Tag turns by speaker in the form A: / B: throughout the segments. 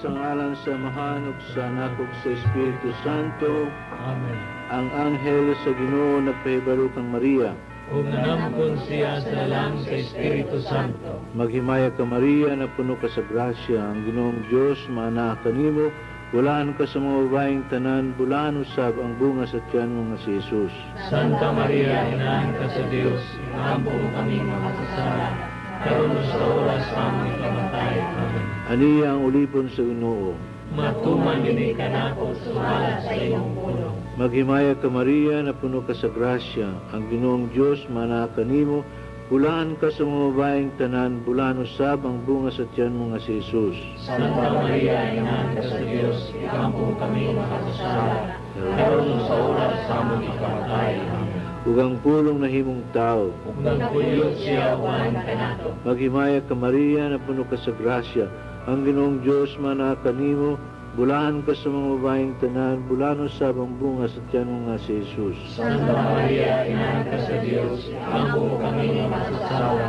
A: Sa ngalan sa Amahan ug sa Anak ug sa Espiritu Santo.
B: Amen.
A: Ang anghel sa Ginoo nagpahibalo kang Maria.
B: Ug nanamkon siya sa lalang sa Espiritu Santo.
A: Maghimaya ka, Maria, napuno ka sa grasya, ang Ginoong Dios maanaa kanimo, bulahan ka sa mga babaeng tanan, bulahan usab ang bunga sa tiyan mo nga si Jesus.
B: Santa Maria, Inahan ka sa Dios, iampo mo kami makasasala, karon sa oras sa among ikamatay. Amen.
A: Aniya ang ulipon sa Ginoo.
B: Matuman gini kanako sumala sa imong pulong.
A: Maghimaya ka, Maria, napuno ka sa grasya, ang Ginoong Dios maanaa kanimo, bulahan ka sa mga babaeng tanan, bulahan usab ang bunga sa tiyan mo nga si Jesus.
B: Santa Maria, Inahan ka sa Dios, iampo mo kami makasasala, karon sa oras sa among ikamatay. Amen.
A: Ug ang pulong nahimong tao.
B: Ug nagpuyo siya uban kanato.
A: Maghimaya ka, Maria, napuno ka sa grasya, ang Ginoong Dios maanaa kanimo, bulahan ka sa mga babaeng tanan, bulahan usab ang bunga sa tiyan mo nga si Jesus.
B: Santa Maria, Inahan ka sa Dios, iampo mo kami makasasala,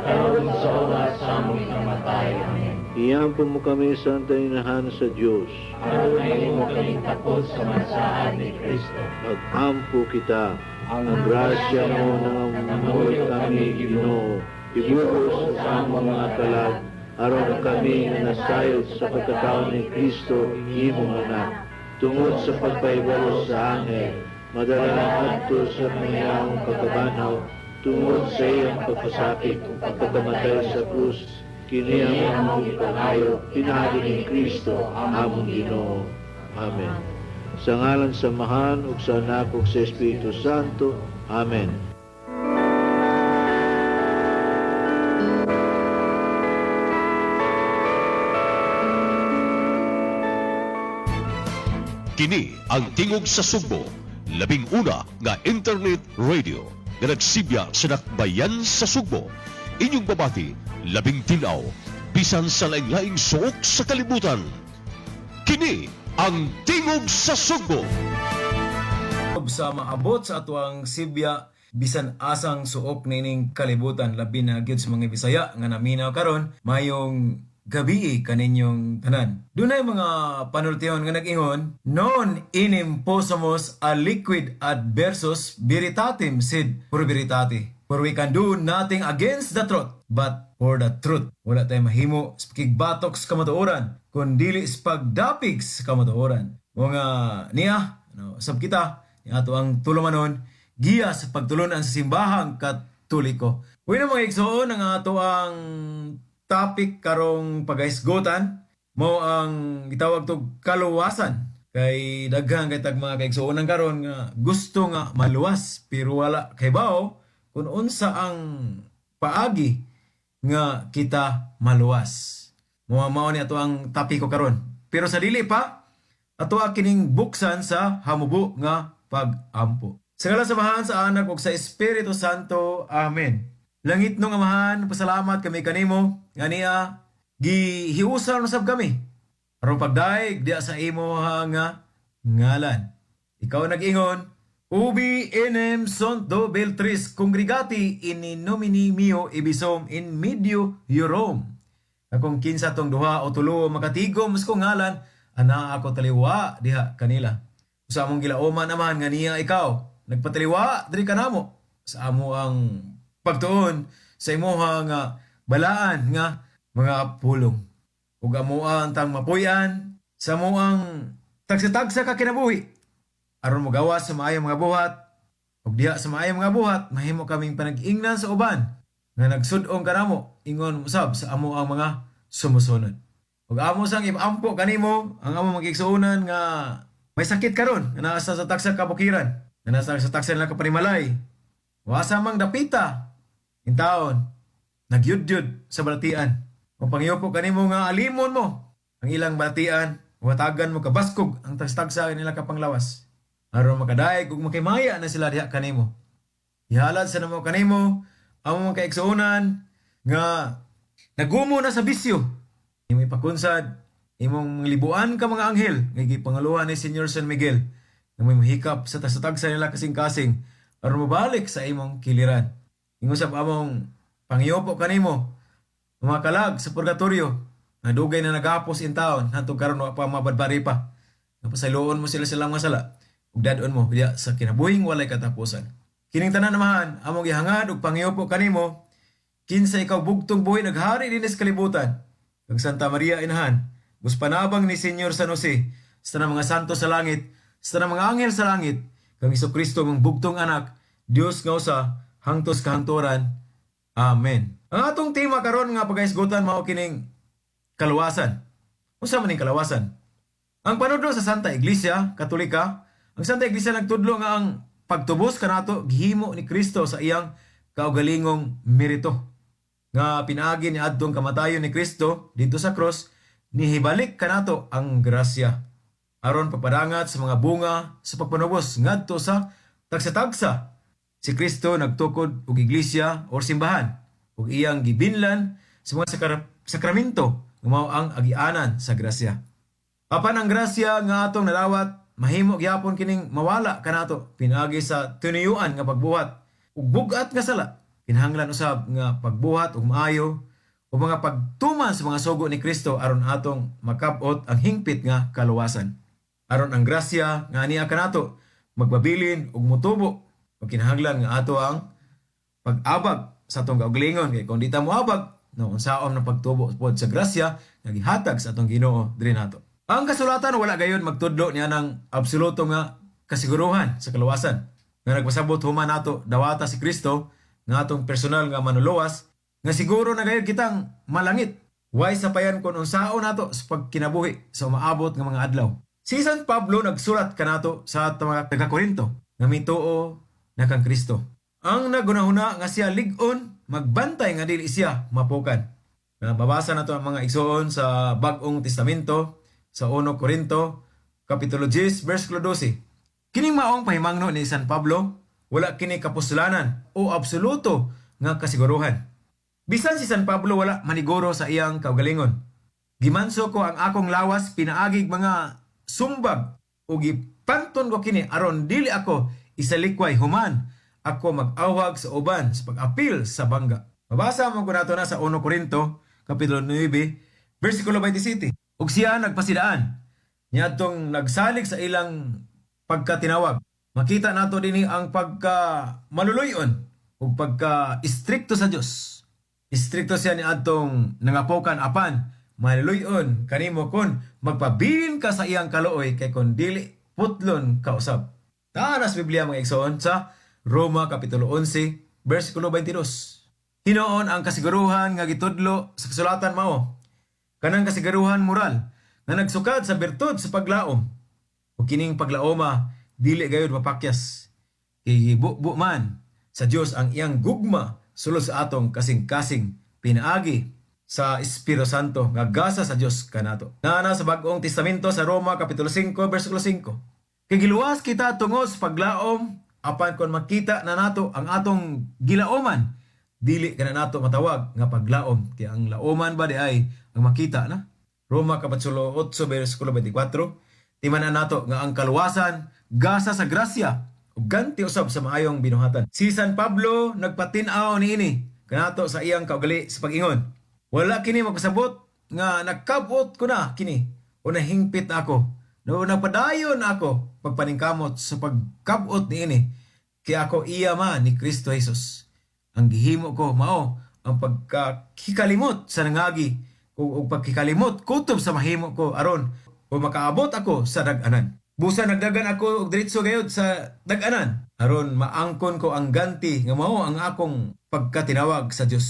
B: karon sa oras sa among ikamatay. Amen.
A: Iyampo mo kami, Santa Inahan sa Dios.
B: Aron mahimo kaming takod sa mansaad ni Kristo.
A: Mag-ampo kita. Ang grasya mo nangamuloy kami, Ginoo. Ibugos sa among mga kalag, aron kami nga nasayod sa pagkatao ni Kristo, imong anak. Tungod sa pagpahibalo sa anghel, madala ngadto sa pangyaong pagkabanhaw, tungod sa iyang pagpasakit ug pagkamatay sa krus, kini ang among gipangayo pinaagi ni Kristo, among Ginoo. Amen. Sa ngalan sa Amahan ug sa Anak ug sa Espiritu Santo. Amen.
C: Kini ang Tingog sa Sugbo, 11 nga internet radio nga nagsibya sa dakbayan sa Sugbo. Inyong babati, labing tinaw, bisan sa laing-laing suok sa kalibutan. Kini ang Tingog sa Sugbo.
D: Sa maabot sa atuang sibya bisan asang suok nining kalibutan, labi na gyud sa mga Bisaya nga naminaw karon, mayong gabi kaninyong tanan. Dunay mga panultihon nga nag-ingon, "Non enim possumus aliquid adversus veritatem sed pro veritate. For we can do nothing against the truth, but for the truth." Wala tayo mahimo sa pakigbatok sa kamatuoran, kun dili sa pagdapig sa kamatuoran. Mga niya, no, sab kita, ni ato ang tulumanon, giya sa pagtulunan sa simbahang Katoliko. Uy na mga igsoon, ang ato ang topic karong pagahisgutan mo ang gitawag tog kaluwasan. Kay daghan kay tag mga kaigsuonan karon nga gusto nga maluwas pero wala kay bao kung unsa ang paagi nga kita maluwas. Mao mao ni ato ang topiko karon. Pero sa dili pa, ato kining buksan sa hamubo nga pag-ampo. Sa ngalan sa Amahan, sa Anak ug sa Espiritu Santo. Amen. Langit nung Amahan, pasalamat kami kanimo nga niya gihiusan usab kami aron pagdaig diya sa imo nga ngalan. Ikaw nag-ingon, "Ubi enim sunt duo vel tres congregati in nomine mio, ibi sum in medio eorum." Na kung kinsa tong duha o tulo makatigom sa kong ngalan, anaa ako taliwa diha kanila. Sa among gilauman, Amahan, nga niya ikaw nagpataliwa diri kanamo sa amo ang pagtuon sa imuha nga balaan nga mga pulong. Ug amo ang tang mapuy-an sa amo ang tagsa-tagsa ka kinabuhi aron mogawas sa maayong mga buhat, ug diha sa maayong mga buhat mahimo kaming panag-ingnan sa uban nga nagsud-ong kanamo ingon usab sa amo ang mga sumusunod. Ug amo sang iampo kanimo ang amo mga igsuonan nga may sakit karon, nga naa sa tagsa kabukiran, nga naa sa tagsa nila kapanimalay, wasa mang dapita intaon nagyudyud sa balatian. Kung pangiyupo kanimo nga alimon mo ang ilang balatian, watagan mo kabaskog ang tagsa nila kapanglawas aron makadaig ug makimaya na sila diha kanimo. Ihalad sa namo kanimo ang mga kaigsuonan nga nagumo na sa bisyo. Imo ipakunsad imong libuan ka mga anghel nga gipangaluhan ni Senyor San Miguel nga may mahikap sa tagsa nila kasing-kasing aron mabalik sa imong kiliran. Ingosab among pangyopo kanimo mga kalag sa purgatorio. Nga dugay na nagapos in taon hantod karon wa pa mabadbari pa. Nga pasayloon mo sila silang mga sala ug dad-on mo diya sa kinabuhing walay katapusan. Kining tanan, Amahan, among gihangad ug panghiupo kanimo, kinsa ikaw bugtong buhi naghari dinhi sa kalibutan. Kag Santa Maria Inahan, guspanabang ni Senyor San Jose, sa tanang mga santo sa langit, sa tanang mga anghel sa langit, kang Kristo mong bugtong anak, Dios nga usa, hangtos kahangturan. Amen. Ang atong tema karon nga pagahisgutan mao kining kaluwasan. Unsa man ning kalawasan? Ang panudlo sa Santa Iglesia Katolika, ang Santa Iglesia nagtudlo nga ang pagtubos kanato gihimo ni Kristo sa iyang kaugalingong merito. Nga pinaagi ni adtong kamatayon ni Kristo didto sa cross, nihibalik kanato ang grasya aron pagpadangat sa mga bunga sa pagpanubos ngadto sa tagsa-tagsa. Si Kristo nagtukod og iglesia or simbahan ug iyang gibinlan sa mga sakramento nga mao ang agianan sa grasya. Apan ang grasya nga atong nalawat, mahimo gyapon kining mawala kanato pinaagi sa tinuyuan nga pagbuhat ug bug-at nga sala. Kinahanglan usab nga pagbuhat og maayo o mga pagtuman sa mga sugo ni Kristo aron atong makab-ot ang hingpit nga kaluwasan. Aron ang grasya nga ania kanato magbabilin ug motubo, ug kinahanglan nga ato ang pag-abag sa atong kaugalingon, kay kung di ta moabag, no, unsaon na pagtubo pod sa grasya nga gihatag sa atong Ginoo diri nato? Ang kasulatan wala gayon magtudlo niya ng absoluto nga kasiguruhan sa kaluwasan nga nagpasabot human nato dawata si Kristo nga atong personal nga manuluwas, nga siguro na gayon kitang malangit. Way sapayan kon unsaon nato sa pagkinabuhi sa umaabot nga mga adlaw. Si San Pablo nagsulat kanato sa mga taga-Korinto nga mituo na kang Kristo. Ang nagunahuna nga siya lig-on, magbantay nga dili siya mapukan. Mabasa nato ang mga igsoon sa Bag-ong Testamento sa 1 Korinto kapitulo 10 versikulo 12. Kining maong pahimangno ni San Pablo, wala kini kapuslanan o absoluto nga kasiguruhan. Bisan si San Pablo wala maniguro sa iyang kaugalingon. "Gimanso ko ang akong lawas pinaagig mga sumbag ug gipanton ko kini aron dili ako isalikway human ako mag-awhag sa uban sa pag-apil sa bangga." Mabasa mo ko nato na sa 1 Korinto kapitulo 9 versikulo 27. Ug siya nagpasidaan niadtong nagsalig sa ilang pagkatinawag. Makita nato dinhi ang pagka maluluyon ug pagka istrikto sa Dios. Istrikto siya ni adtong nangapokan, apan maluluyon kanimo kon magpabilin ka sa iyang kaluoy, kay kon dili, putlon ka usab. Taas Biblia, mga igsoon, sa Roma kapitulo 11 versikulo 22. Hinoon, ang kasiguruhan nga gitudlo sa kasulatan mao kanang kasiguruhan moral nga nagsukad sa bertud sa paglaom. Ug kining paglaoma dili gayud mapakyas. Kay gibubo man sa Dios ang iyang gugma sulod sa atong kasing-kasing pinaagi sa Espiritu Santo nga gasa sa Dios kanato. Naa sa Bag-ong Testamento sa Roma kapitulo 5 versikulo 5. Kay giluwas kita tungod sa paglaom, apan kon makita na nato ang atong gilaoman, dili kana nato matawag nga paglaom, kay ang laoman ba di ay ang makita na. Roma kapitulo 8 versikulo 24. Timan-an nato nga ang kaluwasan gasa sa grasya ug ganti usab sa maayong binuhatan. Si San Pablo nagpatin-aw niini kanato sa iyang kaugali sa pag-ingon, "Wala kini magpasabot nga nagkabot ko na kini o nahingpit na ako no nagpadayon ako pagpaningkamot sa pagkabot niini, kay ako iya man ni Kristo Jesus. Ang gihimo ko mao ang pagkakikalimot sa nangagi ug pagkikalimot kutob sa mahimo ko aron o makaabot ako sa dag-anan. Busa nagdagan ako og diretso gayud sa dag-anan aron maangkon ko ang ganti nga mao ang akong pagkatinawag sa Dios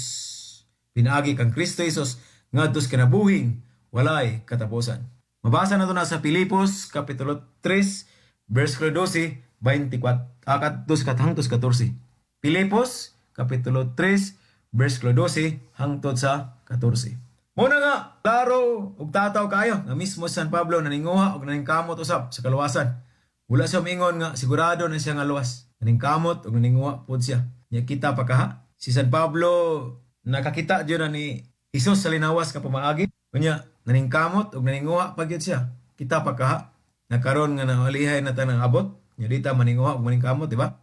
D: pinaagi kang Kristo Jesus ngadto sa kinabuhing walay katapusan." Mabasa nato na sa Pilipos kapitulo 3 versikulo 12, 24 2 hangtod 14. Pilipos kapitulo 3 versikulo 12 hangtod sa 14. Muna nga, klaro ug tataw kayo nga mismo si San Pablo naninguha og naningkamot usab sa kaluwasan. Wala siya mingon nga sigurado na siya nga luwas. Naningkamot ug naninguha pod siya. Nya kita pa kaha. Si San Pablo nakakita jud na ni Hesus sa linawas nga pamaagi. Unya naningkamot ug naninguha pa gyud siya. Kita pa kaha. Na karon nga naalihay na tanang abot. Nya di ta maninguha ug maningkamot, di ba?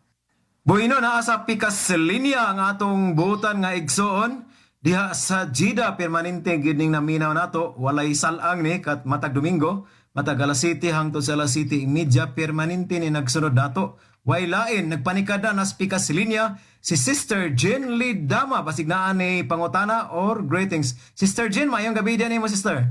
D: Bueno, naa sa pikas linya ang atong buutan nga igsoon. Diha sa Jeddah, permanente gyud ning naminaw nato, walay salang ni kat matag Domingo, matag alas 7 hangtod sa alas 7:30, permanente ni nagsunod nato. Way lain, nagpanikada na spikas linya si Sister Jen Lidama. Basig naa ni pangutana or greetings. Sister Jen, maayong gabi diyan nimo, sister.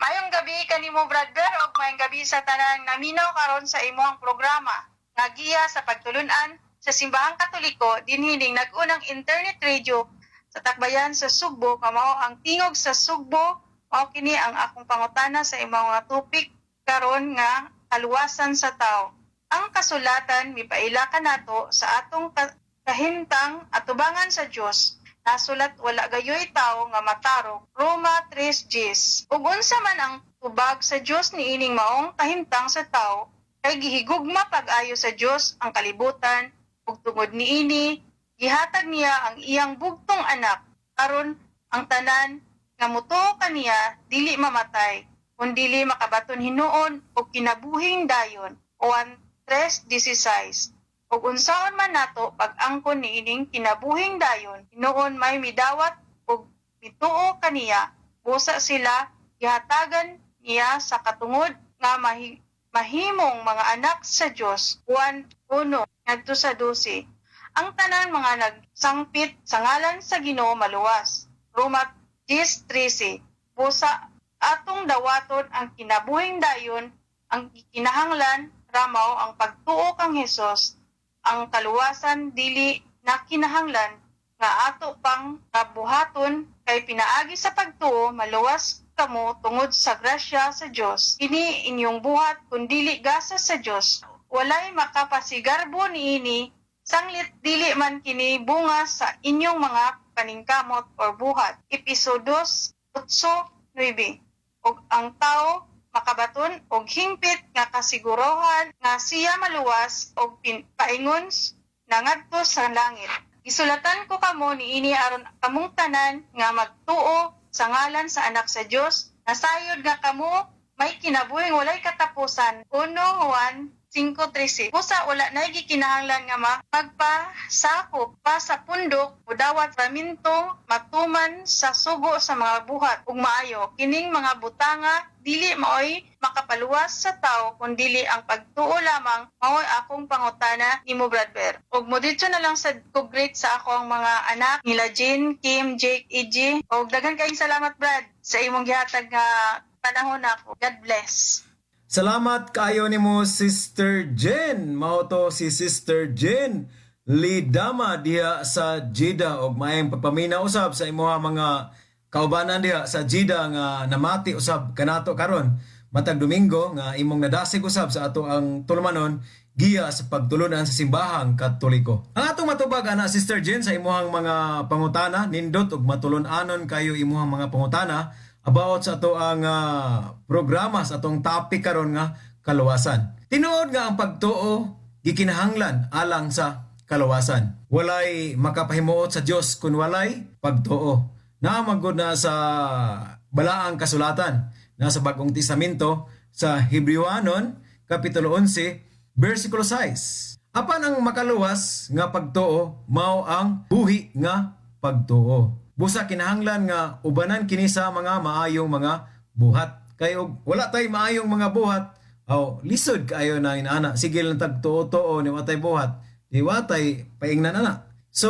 E: Maayong gabi kanimo, brother, ug maayong gabi sa tanang naminaw karon sa imong programa nga giya sa pagtulun-an sa Simbahang Katoliko dinhi ning nag-unang internet radio sa Dakbayan sa Sugbo nga mao ang Tingog sa Sugbo. Mao kini ang akong pangutana sa imong mga topic karon nga kaluwasan sa tao. Ang kasulatan mipaila kanato sa atong kahimtang atubangan sa Dios. Nasulat, "Wala gayoy tawo nga matarong," Roma 3:10. Ug unsa man ang tubag sa Dios niining maong kahimtang sa tawo? Kay gihigugma pag-ayo sa Dios ang kalibutan ug tungod niini gihatag niya ang iyang bugtong anak, aron ang tanan nga mutuo kaniya dili mamatay kun dili makabaton hinuon og kinabuhing dayon, Juan 3:16. Ug unsaon man nato pag-angkon niining kinabuhing dayon? Hinuon may midawat ug mituo kaniya, busa sila gihatagan niya sa katungod nga mahimong mga anak sa Dios, Juan 1 ngadto sa 12. Ang tanan mga nagsangpit sa ngalan sa Ginoo maluwas, Roma 10:13. Busa atong dawaton ang kinabuhing dayon, ang kinahanglan ra mao ang pagtuo kang Hesus. Ang kaluwasan dili na kinahanglan nga ato pang kabuhaton, kay pinaagi sa pagtuo maluwas kamo tungod sa grasya sa Dios. Kini inyong buhat kun dili gasa sa Dios. Walay makapasigarbo niini, sanglit dili man kini bunga sa inyong mga paningkamot or buhat, Epeso 2:8-9. Ug ang tao makabaton og hingpit nga kasigurohan nga siya maluwas og paingon na ngadto sa langit. Gisulatan ko kamo niini aron kamong tanan nga magtuo sa ngalan sa Anak sa Dios nasayod nga kamo may kinabuhing walay katapusan, 1 Juan 5:13. Busa wala na gikinahanglan nga magpasakop pa sa pundok, mudawat sakraminto, matuman sa sugo sa mga buhat ug maayo. Kining mga butanga dili maoy makapaluwas sa tao kun dili ang pagtuo lamang. Maoy akong pangutana nimo, brother. Ug moditso na lang sad ko greet sa akong mga anak nila Jean, Kim, Jake, EG. Og daghan kayong salamat, Brad, sa imong gihatag nga panahon nako. God bless.
D: Salamat kaayo nimo, Sister Jen. Mao to si Sister Jen Lidama diha sa Jeddah, og maayong pagpaminaw usab sa imuha mga kaubanan diha sa Jeddah nga namati usab kanato karon matag Domingo nga imong nadasig usab sa ato ang tulumanon giya sa pagtulunan sa Simbahang Katoliko. Ang atong matubag ana, Sister Jen, sa imuhang mga pangutana, nindot og matulon-anon kayo imuhang mga pangutana about sa ato ang programa sa atong topic karon nga kaluwasan. Tinuod nga ang pagtuo gikinahanglan alang sa kaluwasan. Walay makapahimuot sa Dios kun walay pagtuo. Naa man gud na sa balaang kasulatan na sa Bagong Testamento sa Hebreoanon kapitulo 11 versikulo 6. Apan ang makaluwas nga pagtuo mao ang buhi nga pagtuo. Busa kinahanglan nga ubanan kini sa mga maayong mga buhat. Kay og wala tay maayong mga buhat, aw lisod kaayo na inaana. Sige lang tag tuo-tuo ni watay buhat. Di watay paingnan ana. So,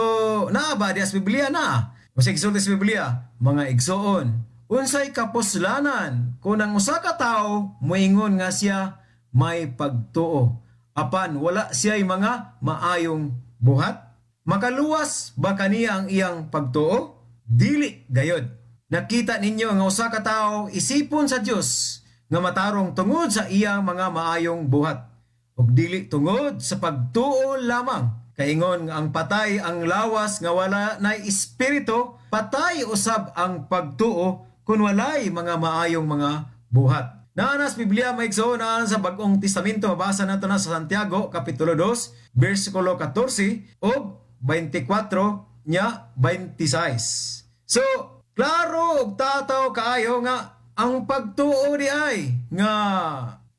D: naa ba di as Biblia na? Unsay gisulti sa Biblia, mga igsoon? Unsay kapuslanan kung ang usa ka tawo moingon nga siya may pagtuo apan wala siya'y mga maayong buhat? Makaluwas ba kaniya ang iyang pagtuo? Dili gayod. Nakita ninyo nga usa ka tawo isipon sa Dios nga matarong tungod sa iyang mga maayong buhat ug dili tungod sa pagtuo lamang. Kaingon nga ang patay ang lawas nga wala nay espiritu, patay usab ang pagtuo kung walay mga maayong mga buhat. Naa na sa Biblia, mga igsoon, naa sa Bagong Testamento, mabasa nato na sa Santiago kapitulo 2 bersikulo 14 ug 24 nya 26. So, klaro ug tataw kaayo nga ang pagtuo di ay nga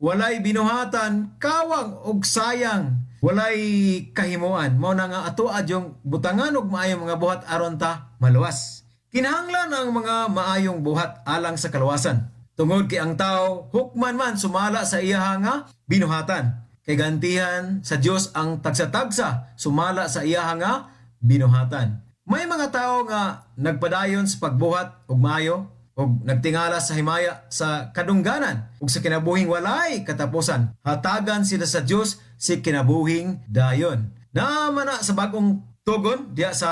D: walay binuhatan, kawang og sayang, walay kahimuan. Mao na nga ato adyong butangan og maayong mga buhat aron ta maluwas. Kinahanglan ang mga maayong buhat alang sa kaluwasan. Tungod kay ang tao hukman man sumala sa iyaha nga binuhatan. Kay gantihan sa Dios ang tagsa-tagsa sumala sa iyaha nga binuhatan. May mga tao nga nagpadayon sa pagbuhat og maayo og nagtingala sa himaya sa kadungganan ug sa kinabuhing walay katapusan. Hatagan sila sa Dios si kinabuhing dayon. Naa man na sa Bagong Tugon diya sa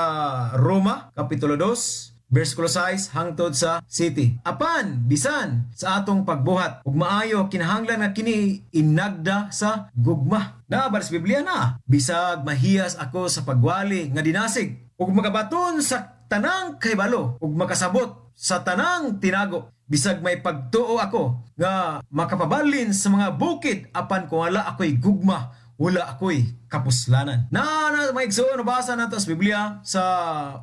D: Roma kapitulo 2 versikulo 6 hangtod sa 7. Apan bisan sa atong pagbuhat ug maayo, kinahanglan nga kini inagda sa gugma. Naa ba sa Biblia na? Bisag mahiyas ako sa pagwali nga dinasig ug makabaton sa tanang kahibalo ug makasabot sa tanang tinago. Bisag may pagtuo ako nga makapabalin sa mga bukid, apan kung wala ako'y gugma, wala ako'y kapuslanan. Na na mga igsoon, nabasa nato sa Biblia sa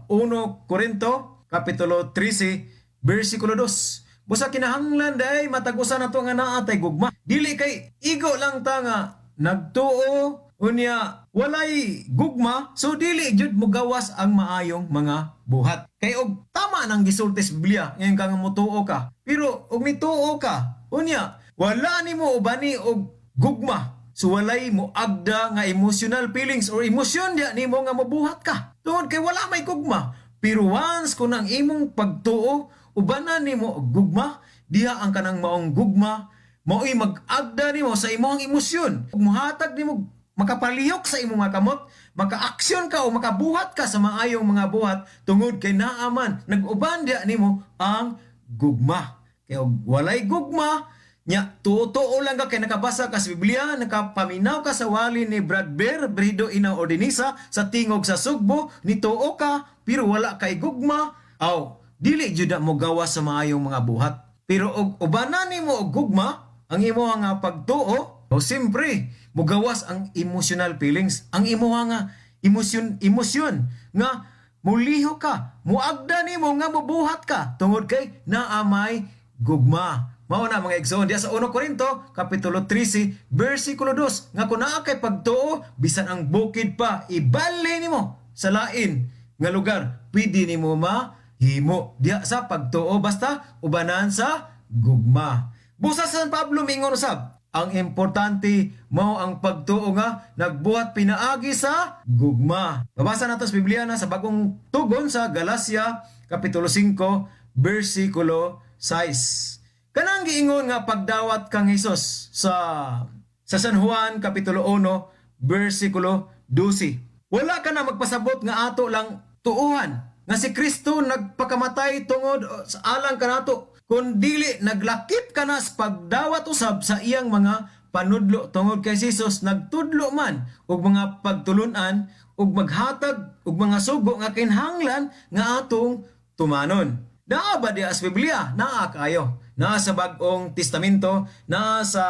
D: 1 Korinto kapitulo 13 versikulo 2. Busa kinahanglan day matag usa nato nga naa tay gugma. Dili kay igo lang ta nga nagtuo, unya walay gugma, so dili jud mogawas ang maayong mga buhat. Kay og tama nang gisulti sa Biblia ngayon ka nga motuo ka. Pero og nituo ka, unya wala nimo ubani og gugma. So walay mo agda nga emotional feelings or emosyon diya nimo nga mabuhat ka. Tungod kay wala may gugma. Pero once kung ang imong pagtuo ubanan nimo og gugma, diha ang kanang maong gugma mao'y mag-agda nimo sa imong emosyon. Ug mohatag nimo makapalihok sa imong mga kamot, maka-aksyon ka o makabuhat ka sa maayong mga buhat tungod kay naa man nag-uban diha nimo ang gugma. Kay og walay gugma, nya tuo lang ka kay nakabasa ka sa Biblia, nakapaminaw ka sa wali ni Brad Bear, Brido Ina Ordinisa sa Tingog sa Sugbo, nituo ka pero wala kay gugma, aw dili jud na mo gawas sa maayong mga buhat. Pero og ubanan nimo og gugma ang imo nga pagtuo, o siyempre mogawas ang emotional feelings, ang imo nga emosyon nga muliho ka, muagda nimo nga mobuhat ka tungod kay naa may gugma. Mao na, mga igsoon, diya sa 1 Korinto kapitulo 13 versikulo 2 nga kung naa kay pagtuo, bisan ang bukid pa ibali nimo sa lain nga lugar, pwede nimo mahimo diya sa pagtuo basta ubanan sa gugma. Busa San Pablo mingon usab, ang importante mao ang pagtuo nga nagbuhat pinaagi sa gugma. Mabasa nato sa Biblia na sa Bagong Tugon sa Galacia kapitulo 5 versikulo 6. Kanang giingon nga pagdawat kang Hesus sa San Juan kapitulo 1 versikulo 12. Wala ka na magpasabot nga ato lang tuuhan nga si Kristo nagpakamatay tungod sa alang kanato, kun dili naglakip ka na sa pagdawat usab sa iyang mga panudlo, tungod kay si Jesus nagtudlo man og mga pagtulunan ug maghatag og mga sugo nga kinahanglan nga atong tumanon. Naa ba diya sa Biblia? Naa kayo. Naa sa Bagong Testamento, naa sa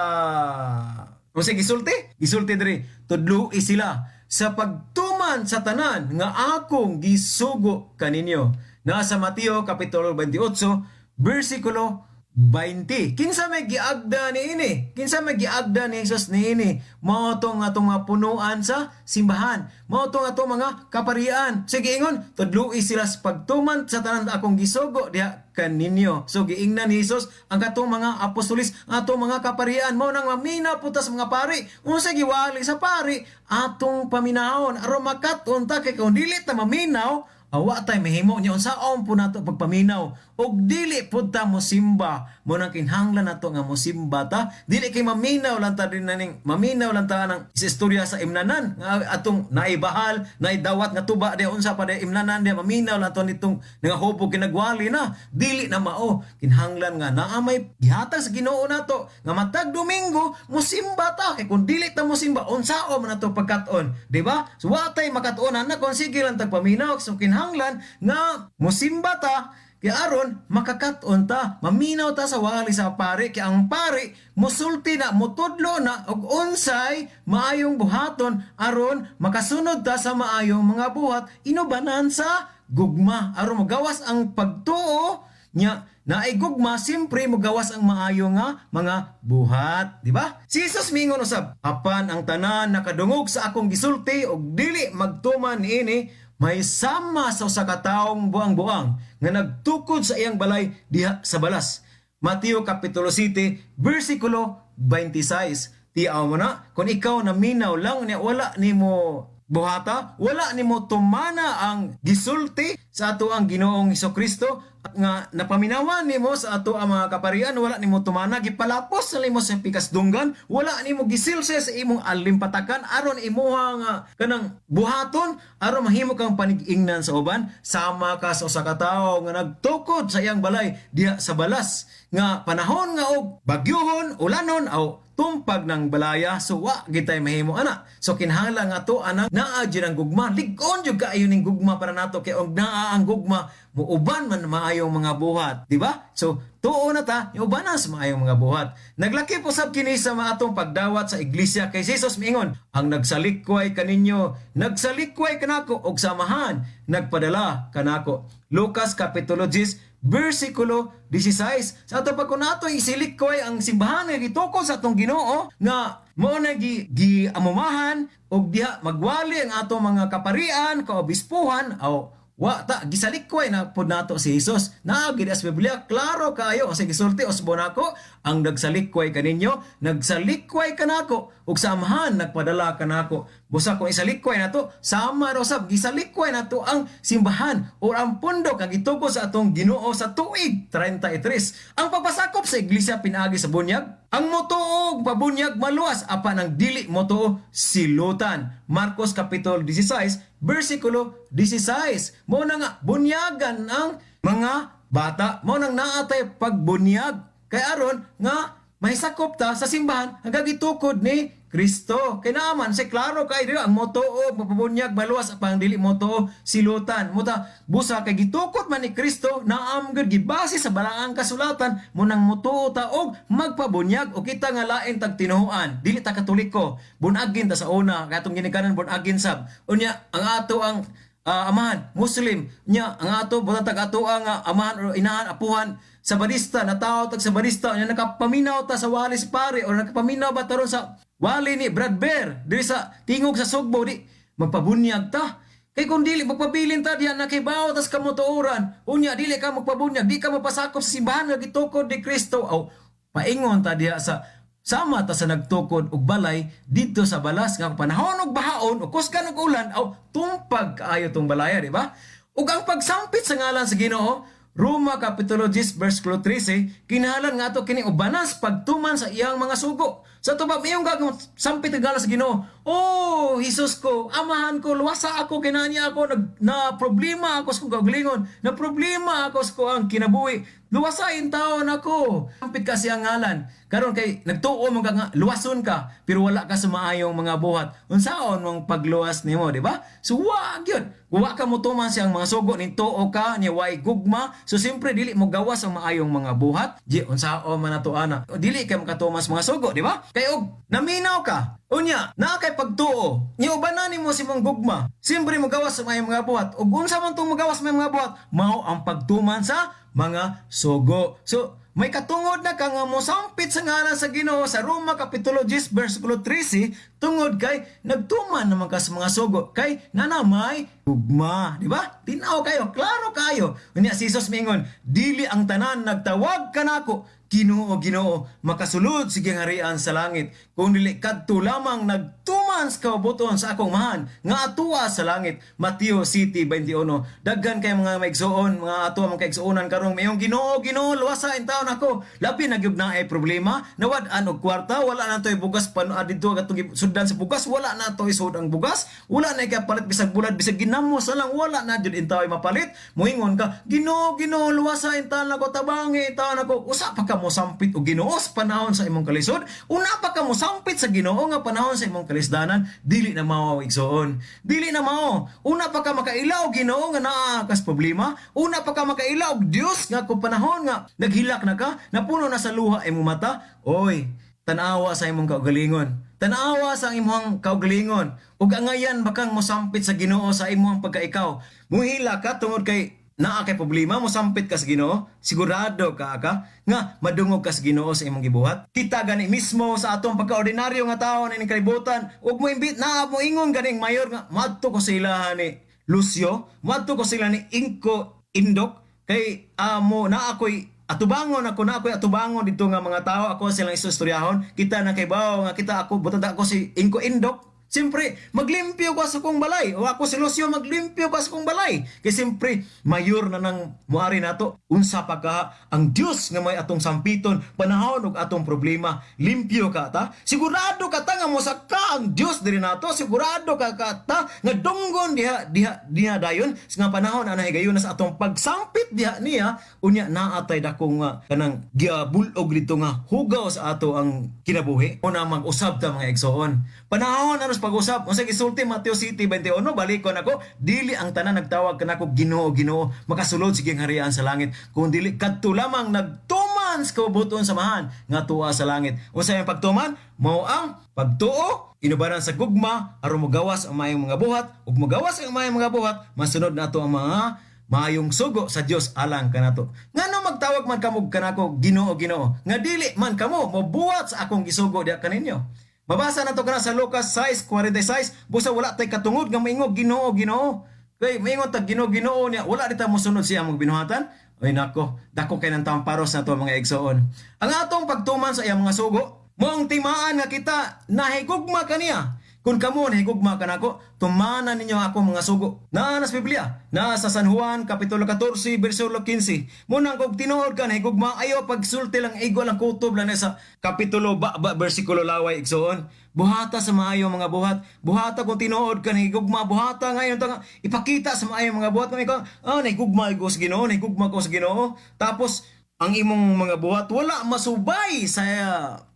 D: unsa gisulti? Gisulti diri, tudloi sila sa pagtuman sa tanan nga akong gisugo kaninyo. Naa sa Mateo kapitulo 28 versikulo 20. Kinsa may giagda niini? Kinsa may giagda ni Jesus niini? Mao tong atong mga punuan sa simbahan. Mao tong atong mga kaparian. Sige, ingon, tudloi sila sa pagtuman sa tanan akong gisugo diha kaninyo. So giingnan ni Jesus ang katong mga apostolis, ang atong mga kaparian. Mao nang mamina po ta sa mga pari. Unsa giwali sa pari, atong paminahon aron makat-on ta, kay kung dili ta maminaw, awa tay mahimo niya. Unsaon po nato pagpaminaw og dili pud ta mosimba? Mo nang kinahanglan nato nga mosimba ta. Dili kay maminaw lang ta din naning maminaw lang ta ng sa istorya sa imnanan nga atong naibahal, naidawat nga tuba di unsa pa di imnanan di maminaw lang to nitong nangahubog, kinagwali na. Dili na mao. Kinahanglan nga naa may gihatag sa Ginoo nato nga matag Domingo mosimba ta, kay kung dili ta mosimba, unsaon man nato pagkat-on, di ba? So wa tay makat-onan na kung sige lang tagpaminaw. So kinahanglan nga mosimba ta kay aron makakat-on ta, maminaw ta sa wali sa pare, kay ang pare musulti na, mutudlo na og unsay maayong buhaton aron makasunod ta sa maayong mga buhat inubanan sa gugma, aron magawas ang pagtuo nya naay gugma, simpre mogawas ang maayo nga mga buhat, di ba? Si Jesus mingon usab, apan ang tanan nakadungog sa akong gisulti og dili magtuman niini, May sama sa usa ka taong buang-buang nga nagtukod sa iyang balay diha sa balas. Mateo Kapitulo 7, versikulo 26. Tiaw mo na, kung ikaw naminaw lang niya, wala nimo buhata, wala nimo tumana ang gisulti sa ato ang Ginoong Hesukristo nga napaminawan nimo sa ato ang mga kaparian, wala nimo tumana, gipalapos na nimo sa pikasdunggan, wala nimo gisilse sa imong alimpatakan aron imuha nga kanang buhaton aron mahimo kang panig-ingnan sa uban, sama ka sa usa ka tawo nga nagtukod sa iyang balay diha sa balas nga panahon nga og bagyuhon, ulanon aw tumpag ng balaya, so wa gitay mahimo ana. So kinahanglan nga to anang naa jud ang gugma, lig-on jud kaayo ning gugma para nato, kay og naa ang gugma muuban man maayong mga buhat, di ba? So tuo na ta ubanan sa maayong mga buhat. Naglaki po sab kini sa atong pagdawat sa iglesia kay Jesus miingon, ang nagsalikway kaninyo nagsalikway kanako, og samahan nagpadala kanako. Lucas Kapitulo 10 versikulo 16. Sa ato pag kung nato isilikway ang simbahan nga gitukod sa atong Ginoo nga mao na gi giamumahan og diha magwali ang atong mga kaparian, kaobispuhan, aw wa ta gisalikway na pud nato si Jesus. Naa gid sa Biblia, klaro kaayo sa gisulti usbon nako, ang nagsalikway kaninyo nagsalikway kanako, ug sa amahan nagpadala kanako. Busa kung isalikway nato, sama ra usab gisalikway nato ang simbahan o ang pundo kag gitukod sa atong Ginoo sa tuig 33. Ang pagpasakop sa iglesia pinaagi sa bunyag, ang motuo pabunyag maluwas, apan ang dili motuo silutan. Marcos Kapitulo 16 versikulo 16. Mao na nga bunyagan ang mga bata, mao nang naatay pagbunyag kay aron nga mahisakop ta sa simbahan hanggang gitukod ni Kristo. Kay naaman si klaro kay dili ang motuo mapabunyag maluwas, apang dili motuo silutan. Muta busa kay gitukod man ni Kristo, naam gud gibase sa balaang kasulatan, mo nang motuo ta og magpabunyag. O kita nga lain tag tinuoan, dili ta Katoliko, bunagin ta sa una kay atong ginikanan bunagin sab. Unya ang ato ang amahan Muslim, nya ang ato butan tag ato ang amahan o inahan apuhan Sabadista, nataw tag Sabadista, nya nakapaminaw ta sa wali si pare o nakapaminaw ba taron sa wali ni Brad Bear diri sa tingog sa Sugbo, di magpabunyag ta. Kay kung dili magpabilin ta diha nakibaw tas kamutuoran, unya dili ka magpabunyag, di ka mapasakop sa simbahan nga gitukod ni Kristo. Aw paingon ta diha sa sama ta sa nagtukod og balay didto sa balas nga panahon og bahaon o kusgan og ulan aw tumpag kaayo tong balaya, di ba? Ug ang pagsampit sa ngalan sa Ginoo, Roma Kapitulo 10 versikulo 13, kinahanglan nga ato kini ubanas pagtuman sa iyang mga sugo. Sa ato ba iyong gagawin sampit ang ngalan sa Ginoo? Oh, Jesus ko, amahan ko, luwasa ako, kinanya ako, na problema ako sa kong kaugalingon, na problema ako sa ang kinabuhi. Luwasain taon ako. Sampit ka siyang ngalan. Karon kay nagtuo man ka nga luwason ka, pero wala ka sa maayong mga buhat. Unsaon mong pagluwas nimo, di ba? So wa gyud. Wa ka motuman siyang mga sugo ni tuo ka ni way gugma. So siyempre dili mo gawas ang maayong mga buhat. Di unsaon man nato ana. Dili kay makatuman sa mga sugo, di ba? Kay og naminaw ka, unya, naa kay pagtuo. Nya ubanan nimo si mong gugma. Siyempre mo gawas sa maayong mga buhat. Ug unsa man tong magawas sa maayong mga buhat? Mao ang pagtuman sa mga sugo. So, may katungod na ka nga mosampit sa ngalan sa Ginoo sa Roma Kapitulo 10 versikulo 13 tungod kay nagtuman naman ka sa mga sugo kay nanamay gugma, di ba? Tinaw kayo, klaro kayo. Unya si Jesus mingon, dili ang tanan nagtawag kanako, Ginoo, Ginoo, makasulod sa gingharian sa langit, kung dili kadto lamang nagtuman sa kaubuton sa akong mahan nga atua sa langit. Mateo 7:21. Daghan kay mga maigsuon, mga ato mga kaigsuonan karong mayong Ginoo, Ginoo, luwasa in taon ako. Labi na gyud na ay problema, nawad-an og kwarta, wala na to'y bugas pan didto katong sudlan sa bugas, wala na to'y sud ang bugas, wala na ikapalit bisag bulad, bisag ginamos na lang, wala na jud in tao'y mapalit. Moingon ka, Ginoo, Ginoo, luwasa in taon ako, tabangi in taon ako. Usa pa ka mosampit og Ginoo sa panahon sa imong kalisod, una pa ka mosampit sa Ginoo nga panahon sa imong kalisdanan, dili na mao igsoon. Dili na mao. Una pa ka makaila og Ginoo nga naa kas problema, una pa ka makaila og Dios nga kung panahon nga naghilak na ka, napuno na sa luha imong mata, oy, tan-awa sa imong kaugalingon. Tan-awa sa imong kaugalingon. Ug angayan bakang mosampit sa Ginoo sa imong pagkaikaw. Muhila ka tungod kay naa kay problema, mosampit ka sa Ginoo, sigurado ka ka nga madungog ka sa Ginoo sa imong gibuhat. Kita gani mismo sa atong pagkaordinaryo nga tawo nining kalibutan, ug mo imbit naa mo ingon ganing mayor nga madto ko sa ilahan ni Lucio, moadto ko sila ni Ingko Indok, kay amo na ako'y atubangon ako na ako'y atubangon dito nga mga tao ako silang istustoryahon. Kita na kay bawo nga kita ako butang ako si Ingko Indok. Siyempre, maglimpyo ka sa kong balay. O ako si Lucio, maglimpyo ka sa kong balay. Kay siyempre, mayor na nang muari nato. Unsa pa ka ang Dios nga may atong sampiton, panahon og atong problema. Limpyo ka ta. Sigurado ka ta nga mosaka ang Dios diri nato. Sigurado ka ka ta nga dunggon diha diha diha dayon nga panahon ana higayon na sa atong pagsampit diha niya, unya naatay dako nga kanang giabulog dito nga hugaw sa ato ang kinabuhi. Una mag-usab ta, mga igsoon. Panahon anos pag-usab. Unsa gisulti Mateo 7:21, balikon ako, dili ang tanan nagtawag kanako "Ginoo, Ginoo" makasulod sa gingharian sa langit, kun dili kadto lamang nagtuman sa kabubut-on sa Amahan nga tuwa sa langit. Unsa ang pagtuman? Mao ang pagtuo inubanan sa gugma aron mogawas ang maayong mga buhat, ug mogawas ang maayong mga buhat, masunod nato ang mga maayong sugo sa Dios alang kanato. Ngano magtawag man kamo kanako "Ginoo, Ginoo" nga dili man kamo mobuhat sa akong gisugo diha kaninyo? Mabasa nato kana sa Lucas 6:46, busa wala tay katungod nga moingog "Ginoo, Ginoo." Kay moingon tag "Ginoo, Ginoo" niya, wala di ta mosunod siya mga binuhatan. Ay nako, dako kay ng tamparos na to, mga igsoon. Ang atong pagtuman sa iyang mga sugo, mao ang timaan nga kita nahigugma kaniya. Kung kamo nahigugma kanako, tumanan ninyo ako mga sugo. Naa na sa Biblia, naa sa San Juan kapitulo 14 bersikulo 15. Munang kung tinuod ka nahigugma, ayo pagsulti lang, igo lang, kutob lang na sa kapitulo ba, ba bersikulo laway, igsoon. Buhata sa maayo mga buhat. Buhata kung tinuod ka nahigugma, buhata ngayon ta nga ipakita sa maayo mga buhat. Ikaw, nahigugma ko sa Ginoo, nahigugma ko sa Ginoo. Tapos ang imong mga buhat wala masubay sa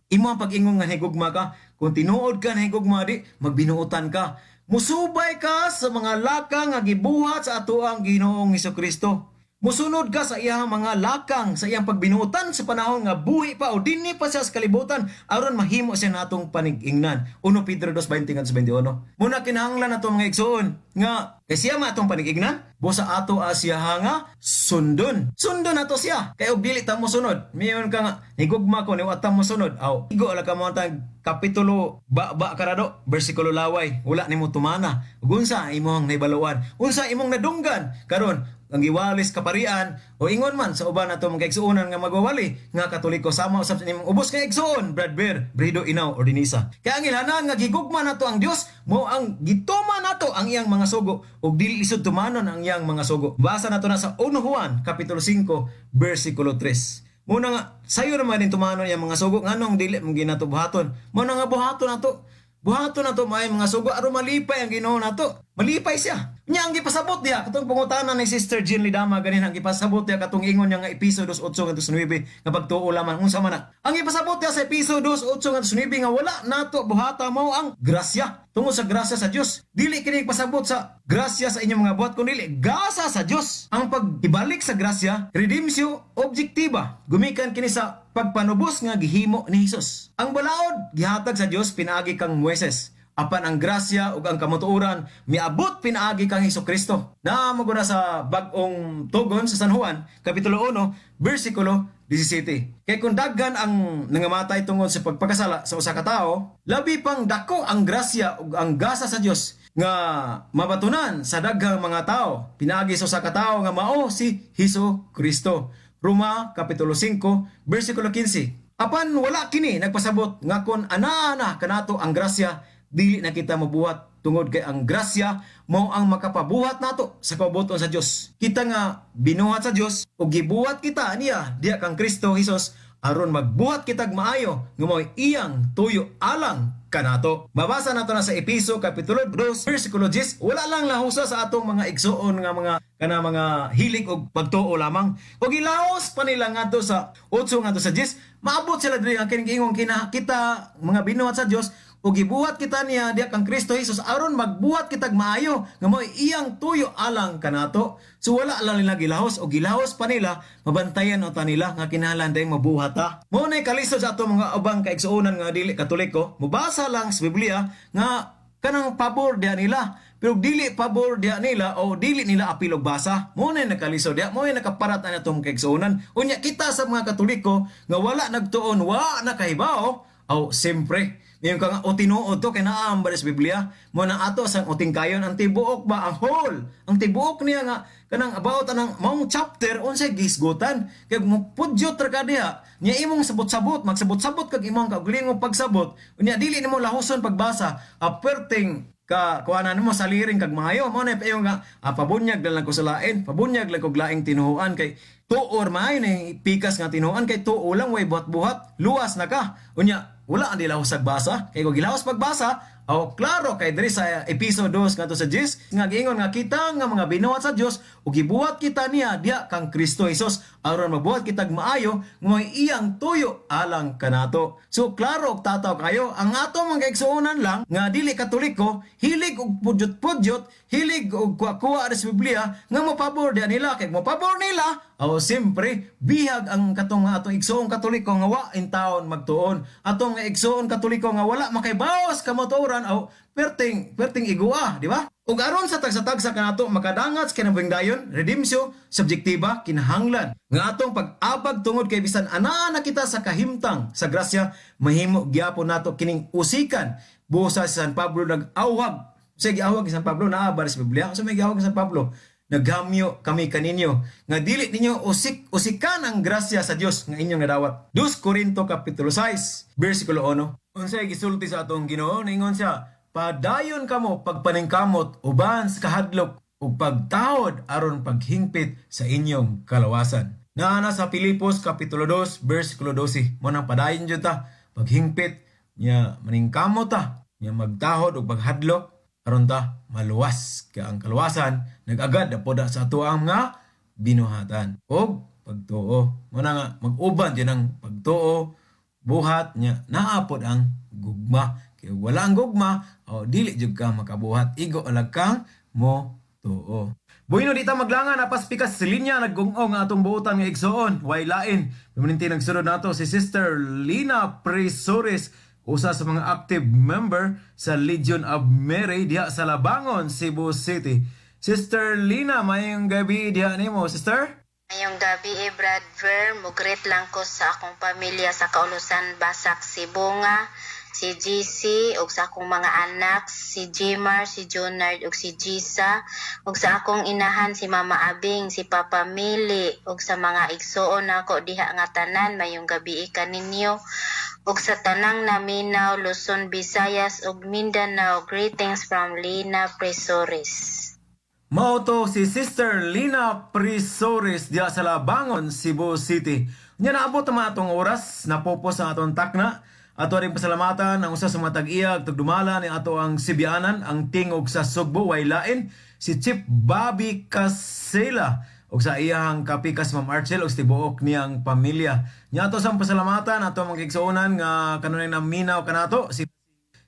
D: imo ang pag-ingon nga nahigugma ka. Kung tinuod ka nahigugma di, magbinuotan ka. Musubay ka sa mga lakang nga gibuhat sa atoang Ginoong Kristo. Musunod ka sa iyang mga lakang, sa iyang pagbinuotan sa panahon nga buhi pa o dinhi pa siya sa kalibutan aron mahimo siya natong panigingnan. 1 Pedro 2:20 21. Muna kinahanglan nato, mga igsoon, nga kay siya man atong panigingnan, busa ato siya nga sundon. Sundon nato siya. Kay og dili ta mosunod, mayon ka nga nigugma ko ni wa ta mosunod. Aw, igo ala ka mo tag kapitulo ba ba karado bersikulo laway, wala nimo tumana. Ug unsa imong naibaluan? Unsa imong nadunggan? Karon ang giwalis kaparian o ingon man sa uban nato mga igsuonan nga magwawali nga Katoliko, sama usab sa nimong ubos nga igsuon, Brad Bear, Brido Inaw or Dinisa. Kaya ang ilhanan nga gigugma nato ang Dios mao ang gituma nato ang iyang mga sugo ug dili lisod tumanon ang iyang mga sugo. Basa nato na sa 1 Juan kapitulo 5 bersikulo 3. Muna nga sayo naman din tumanon iyang mga sugo, nganong dili mo ginato buhaton? Muna nga buhaton nato. Buhaton nato may mga sugo aron malipay ang Ginoo nato. Malipay siya. Nya ang gipasabot diha katong pangutana ni Sister Jean Lidama ganin, ang gipasabot diha katong ingon niya nga Episo 2:8 ngadto 9 nga pagtuo lamang, unsa man na? Ang gipasabot diha sa Episo 2:8 ngadto 9 nga wala nato buhata mao ang grasya. Tungod sa grasya sa Dios. Dili kini pasabot sa grasya sa inyong mga buhat kundi gasa sa Dios. Ang pag-ibalik sa grasya, redemptio objectiva. Gumikan kini sa pagpanubos nga gihimo ni Hesus. Ang balaod gihatag sa Dios pinaagi kang Moises. Apan ang grasya ug ang kamatuoran miabot pinaagi kang Hesus Kristo. Naa mo guna sa Bag-ong Tugon sa San Juan, kapitulo 1, bersikulo 17. Kay kung daghan ang nangamatay tungod sa pagpakasala sa usa ka tawo, labi pang dako ang grasya ug ang gasa sa Dios nga mabatunan sa daghang mga tao pinaagi sa usa ka tawo nga mao si Hesus Kristo. Roma kapitulo 5 bersikulo 15. Apan wala kini nagpasabot nga kon ana-ana kanato ang grasya, dili na kita mabuhat, tungod kay ang grasya mao ang makapabuhat nato sa kaubuton sa Dios. Kita nga binuhat sa Dios ug gibuhat kita niya diha kang Kristo Hesus aron magbuhat kitag maayo nga mao'y iyang tuyo alang kanato. Mabasa nato na sa Episo kapitulo 2 bersikulo 10. Wala lang lahusa sa atong mga igsuon nga mga kana mga hilig og pagtuo lamang. Ug gilahos pa nila ngadto sa 8 ngadto sa 10, maabot sila diri ang kining ingon kina kita mga binuhat sa Dios ug gibuhat kita niya diha kang Kristo Jesus aron magbuhat kitag maayo nga mao iyang tuyo alang kanato. So wala lang nila gilahos o gilahos pa nila, mabantayan unta nila nga kinahanglan dayong mabuhat ta. Mao nay kalisod sa ato mga ubang kaigsuonan nga dili Katoliko, mobasa lang sa Biblia nga kanang pabor diha nila. Pero dili pabor diha nila o dili nila apil og basa. Mao nay nakalisod diha, mao nay nakaparat na atong kaigsuonan. Unya kita sa mga Katoliko nga wala nagtuon, wa nakahibaw, aw siyempre Ngayon ka nga o tinuod to kay naa ba sa Biblia? Mo na ato sang utingkayon ang tibuok ba ang whole, ang tibuok niya nga kanang about anang maong chapter unsay gisgutan. Kay mupudyot ra ka diha, nya imong sabot-sabot, magsabot-sabot kag imong kaugalingong pagsabot, unya dili nimo lahuson pagbasa, aperting ka kuanan nimo saliring kag maayo mo na payo nga pabunyag lang ko sa lain, pabunyag lang kog laing tinuoan kay tuor maayo ni pikas nga tinuoan kay tuo lang way buhat-buhat, luwas na ka. Unya wala ang dilahos pagbasa kay kung gilahos pagbasa, aw klaro kay diri sa episode 2 ngadto sa 10 nga giingon nga kita nga mga binuhat sa Dios ug gibuhat kita niya diha kang Kristo Hesus aron mabuhat kitag maayo nga iyang tuyo alang kanato. So klaro og tataw kayo ang ato mga kaigsuonan lang nga dili Katoliko, hilig og pudyot-pudyot, hilig og kuha-kuha sa Biblia nga mopabor diha nila, kay mopabor nila aw siyempre bihag ang katong atong igsuong Katoliko nga wa in taon magtuon, atong igsuon Katoliko nga wala makaybawas kamatuoran, aw perting perting igua, di ba? Ug aron sa tagsa-tagsa kanato makadangat sa kinabuhing dayon, redemptio subjectiva, kinahanglan nga atong pag-abag tungod kay bisan anaa na kita sa kahimtang sa grasya, mahimo gyapon nato kining usikan. Busa si San Pablo nag-awhag. Sa giawhag si San Pablo, naa ba sa Biblia? Sa may giawhag si San Pablo? Naghamyo kami kaninyo nga dili ninyo usikan ang grasya sa Dios nga inyong nadawat. 2 Corinto kapitulo 6 bersikulo 1. Unsay gisulti sa atong Ginoo? Ningon siya, padayon kamo pagpaningkamot uban sa kahadlok ug pagtahod aron paghingpit sa inyong kalawasan. Naa na sa Pilipos kapitulo 2 bersikulo 12. Mo nang padayon jud ta paghingpit nya maningkamot ta nya magtahod ug paghadlok aron ta maluwas, kay ang kaluwasan nag-agad na poda sa atoang nga binuhatan og pagtuo. Mo na nga mag-uban din ang pagtuo, buhat, nya naa pod ang gugma, kay wala ang gugma o dili jud ka makabuhat, igo alag kang mo tuo. Bueno, di ta maglangan, napaspikas sa linya nagungong ang atong buotan nga igsoon, way lain. Permanente nagsunod nato si Sister Lina Presores, usa sa mga active member sa Legion of Mary diha sa Labangon, Cebu City. Sister Lina, mayong gabi diha nimo, sister.
F: Ngayong gabi eh, Brad Ver, mugreet lang ko sa akong pamilya sa Kaulusan, Basak, Sibonga, si GC, ug sa akong mga anak, si Jimar, si Jonard, ug si Gisa, ug sa akong inahan si Mama Abing, si Papa Mili, ug sa mga igsuon nako diha nga tanan, mayong gabi kaninyo, ug sa tanang naminaw, Luzon, Visayas, ug Mindanao, greetings from Lina Presores.
D: Mao to si Sister Lina Prisores diha sa Labangon, Cebu City. Nya naabot ang atong oras, napopos ang atong takna. Ato ring pasalamatan ang usa sa mga tag-iya tugdumala ni ato ang Sibianan, ang tingog sa Sugbo, way lain si Chief Bobby Casela ug sa iyang kapikas Ma'am Archel ug sa tibuok niyang pamilya. Nya ato sang pasalamatan ato mga igsuonan nga kanunay naminaw kanato, si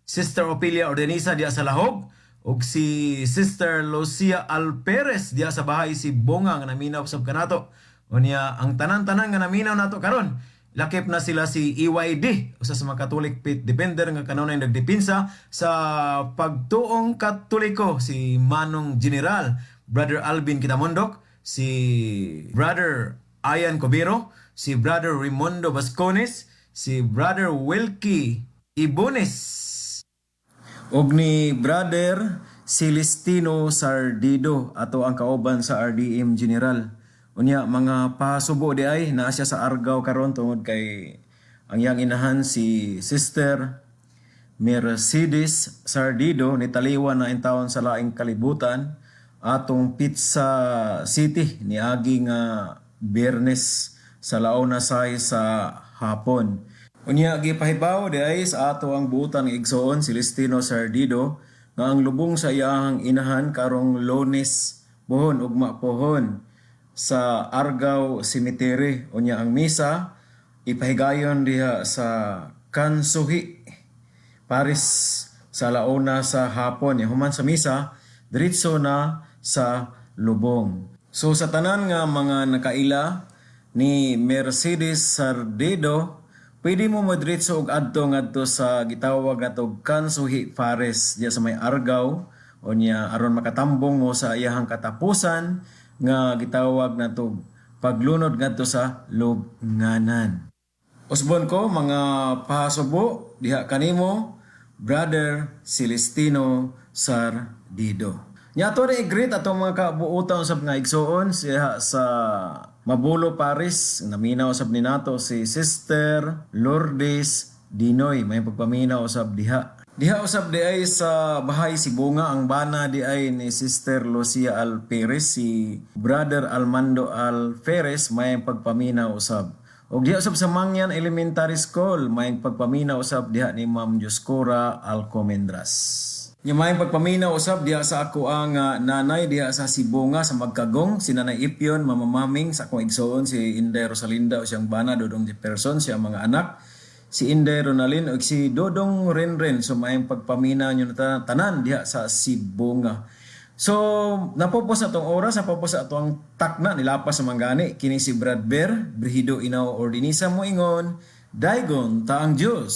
D: Sister Opilia Ordenisa diha sa Lahog ug si Sister Lucia Alperes diha sa bahay si Bonga nga naminaw sab kanato. Unya ang tanan-tanan nga naminaw nato karon, lakip na sila si EYD, usa sa mga Catholic faith defender nga kanunay nagdepensa sa pagtuong Katoliko, si Manong General Brother Alvin Kitamondok, si Brother Ian Cobiro, si Brother Raimundo Vascones, si Brother Wilkie Ibones, ug ni Brother Celestino Sardido, ato ang kauban sa RDM General. Unya mga pasubo di ay naa siya sa Argao karon tungod kay ang iyang inahan si Sister Mercedes Sardido ni taliwan na intawon sa laing kalibutan atong Pizza City niagi nga Biyernes sa launa say sa hapon. Unya gipahibaw di ay sa ato ang buutan ng igsoon Celestino Sardido nga ang lubong sa iyahang inahan karong Lunes buhon ugma pohon sa Argao Cemetery. Unya ang misa ipahigayon diha sa Kansuhi Paris sa launa sa hapon. Human sa misa, diretso na sa lubong. So sa tanan nga mga nakaila ni Mercedes Sardido, pwede mo madiretso og adto ngadto sa gitawag nga Kansuhi Paris diya sa may Argao. Unya aron makatambong mo sa iyahang katapusan nga gitawag nato paglunod ngadto sa lubnganan. Usbon ko mga pasubo diha kanimo. Brother Celestino Sardido. Nya ato rin i-greet atong mga kabuutan usab nga igsuon siya sa Mabulo Paris. Naminaw usab ni nato si Sister Lourdes Dinoy. May pagpaminaw usab diha. Diha usab di ay sa bahay Sibunga ang bana di ay ni Sister Lucia Alperez, si Brother Almando Alferez, may pagpaminaw usab. Og diha usab sa Mangyan Elementary School, may pagpaminaw usab diha ni Ma'am Dioscora Alcomendras. Nya may pagpaminaw usab diha sa ako ang nanay diha sa Sibunga sa Magkagong, si Nanay Ipyon, Mama Maming, sa akong igsoon si Inday Rosalinda o siyang bana Dodong Jefferson, siya mga anak si Inday Ronalyn o si Dodong Renren. So maayong pagpaminaw nyo na tanan diha sa Sibunga. So napopos na tong oras, napopos na atong takna, nilapas sa manggani. Kini si Brad Bear, Brihido Inaw Ordinisa moingon, daygon ta ang Dios.